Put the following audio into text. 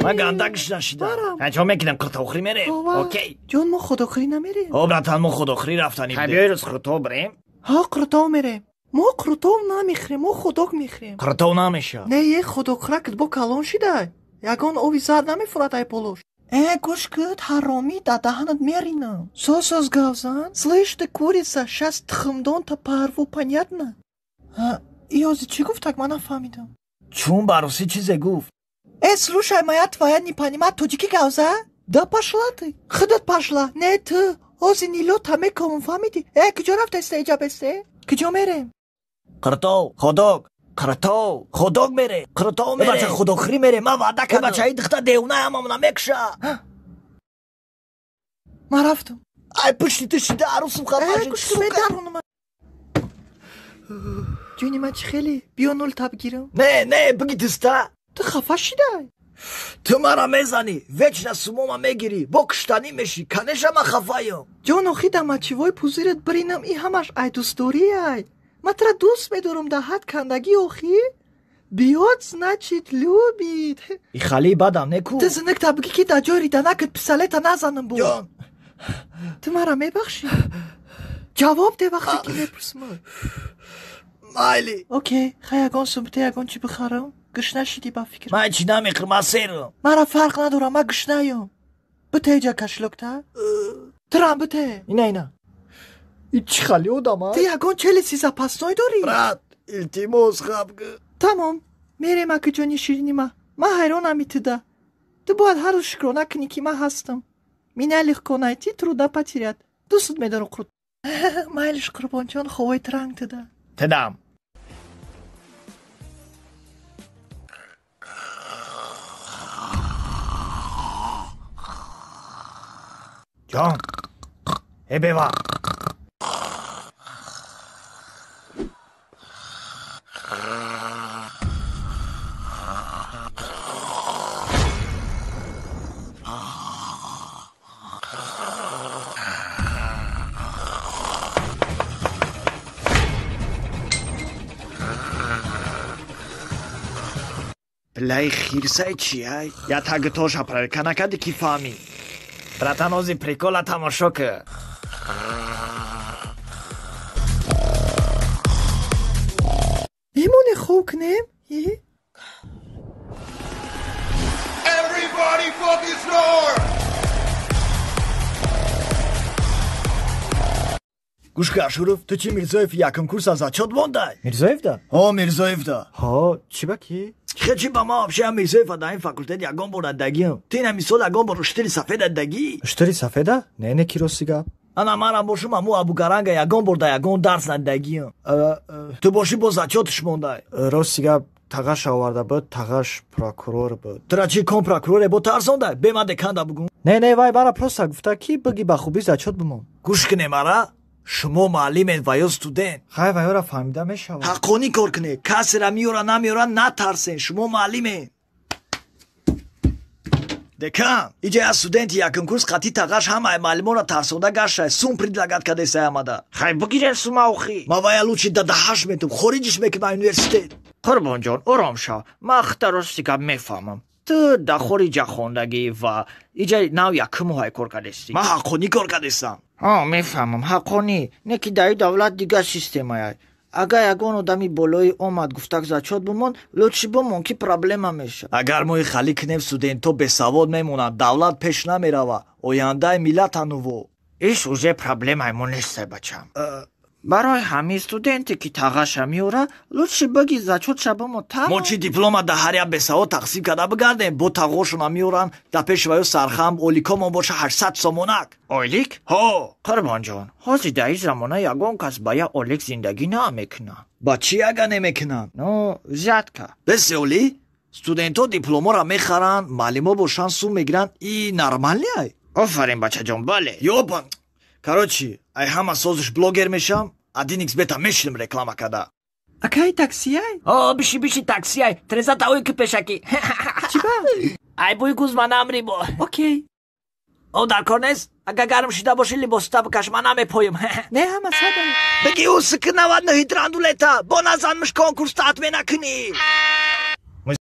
Ман ганда гушна шидам. Ҳанчо мекунам қуртовхӯрӣ мерем. Окей. Ҷон, мо худохӯрӣ намерем. Ҳо, братан, мо худохӯрӣ рафтанӣ будем. Биёй рӯз қуртов бирем. Ҳа, қуртов мерем. Мо қуртов намехӯрем, мо худок мехӯрем. Қуртов намешавад. Не, е худокхӯракат бо калон шидай. Ягон ови зард намефурад ай полош. Э, гӯш кун, ҳаромӣ, дар даҳанат меринам. Соз соз гап зан. Слышь ты, курица, щас тухмдонта порву, понятно? Иёзи чӣ гуфтак, ман нафаҳмидам. Чун ба русӣ чизе гуфт. Э, слушай, моя твоя не понимает, тоҷикӣ гап за? Да пошла ты. Худат пошла. Не ту. Ҳози нилота мекобам, фаҳмидӣ? Э, куҷо рафтаиста иҷа бесте? Куҷо мерем? Қуртов, ходок. Қуртов, ходок мерем. Қуртов мерем. Бача худохӯрӣ мерем. Ман ваъда кардам. Бача ин духта девона ҳамамона мекуша. Ман рафтам. Ай пушти ту шида арӯсум хафа шуд. Э, гӯш кун, медаронам. Ҷони ман чӣ хеле? Биё нул таб гирам. Не, не, биги дӯста. Ту хафа шидай? Ту мара мезанӣ, вечно сумома мегирӣ, бо куштанӣ мешӣ. Конечно ман хафаём. Ҷон, охи да мочевой пузырь ат биринам, и ҳамаш ай дӯстдориай. Ман тура дӯст медорам дар ҳад кандагӣ охи. Бьёт, значит, любит. И хали бадам неку. Ту зинакта бигӣ ки дар ҷои риданакат пистолета назанам бо. Ҷон. Ту мара мебахшӣ? Ҷавоб де вақте ки мепурсам. Майли. Окей, хай ягон сумта ягон чӣ бихарам? Гушна шидӣ ба фикр. Ман чӣ намехӯрам, ман серам. Мара фарқ надорам, ман гушнаём. Бите иҷа кошелёк та? Турам бите. Ина, ина. И чӣ хали одам, а? Ту ягон челюсти запасной дорӣ? Брат, илтимос хаб кун. Тамом, мерем аки ҷони ширини ма. Ман ҳайронам итуда. Ту бояд ҳар рӯз шукрона кунӣ ки ман ҳастам. Меня легко найти, трудно потерять. Дӯстат медорам қурт. Майлиш қурбонҷон, ховои транг туда. Тадам. Ҷон, э бева. Плай хирсай чиай? Я тагитоша проверка накарди ки фаҳмӣ. Братан, ози прикола тамошо кун. Мемоне хоб кунем? Everybody fucking snore! Гӯш кун, Ашуров, ту чӣ Мирзоев якум курс аз зачёт мондай? Мирзоев да? Ҳо, Мирзоев да. Ҳо, чӣ ба ки? Хе чӣ ба ман вообще Мирзоев дар ин факултет ягон бор надагиам. Ту ина мисол ягон бор уштури сафед надагӣ? Уштури сафеда? Не, не, ки рости гап. Ана манам бошум аму Абугаранга ягон бор дар ягон дарс надагиам. Ту бошӣ бо зачётш мондай. Рости гап, тағаш оварда буд, тағаш прокурор буд. Тура чӣ кон прокуроре бо тарсондай? Бе ман деканда бугум. Не, не, вай бара просто гуфта ки биги ба хубӣ зачёт бимон. Гӯш кунем ара? Шумо муаллимед ва ё студент? Хай вайёра фаҳмида мешавад. Ҳаққонӣ кор кунед. Касера меёра намеёра натарсен. Шумо муаллимед. Декан, иҷа як студенти якум курс қатъи тағаш ҳамаи муаллимонро тарсонда гаштае. Сум предлагать кардесай омада. Хай бигирен сума охи. Ман вая лучи дадаҳаш метум, хориҷиш мекунам университет. Қурбонҷон, ором шав. Ман хита рости гап мефаҳмам. Ту дар хориҷа хондагӣ ва иҷа нав якум моҳай кор кардестӣ. Ман ҳаққонӣ кор кардестам. Ҳо, мефаҳмам, ҳаққонӣ. Не ки дар ин давлат дигар системая. Агар ягон одами болоӣ омад гуфтак зачёт бимон, лучше бимон ки проблема мешавад. Агар мо хали кунем студентҳо бесавод мемонанд, давлат пеш намерава, ояндаи миллат ҳануво. Иш уже проблемаи мо нестай, бачам. Барои ҳамин студенте ки тағаша меёра, лучше биги зачётша бимон та. Мо чӣ диплома дар ҳар як бесавод тақсим карда бигардем, бо тағошона меёранд, дар пеши ваё сархам оликомон боша 800 сомонак. Ойлик? Ҳо. Қурбонҷон, ҳозир дар ин замона ягон кас ба як олик зиндагӣ намекунад. Ба чӣ ага намекунанд? Ну, взятка. Бесе олӣ? Студентҳо дипломоро мехаранд, муаллимо бошанд сум мегиранд, и нормалиай? Офарин, бачаҷон, бале. Ёбан. Короче, ай ҳама созиш блогер мешам, один икс бета мешинам реклама када. Акай таксияй? О, биши, биши таксияй. Треза таои ки пешакӣ. Чӣ ба? Ай бӯи гуз ман амри бо. Окей. О, дар кор нест? Агар гарм шида боши либосата бикаш, ман намепоем. Не, ҳама сада. Биги ӯ сики 99 драндулета, бо назанмиш конкурс та отмена кунӣ.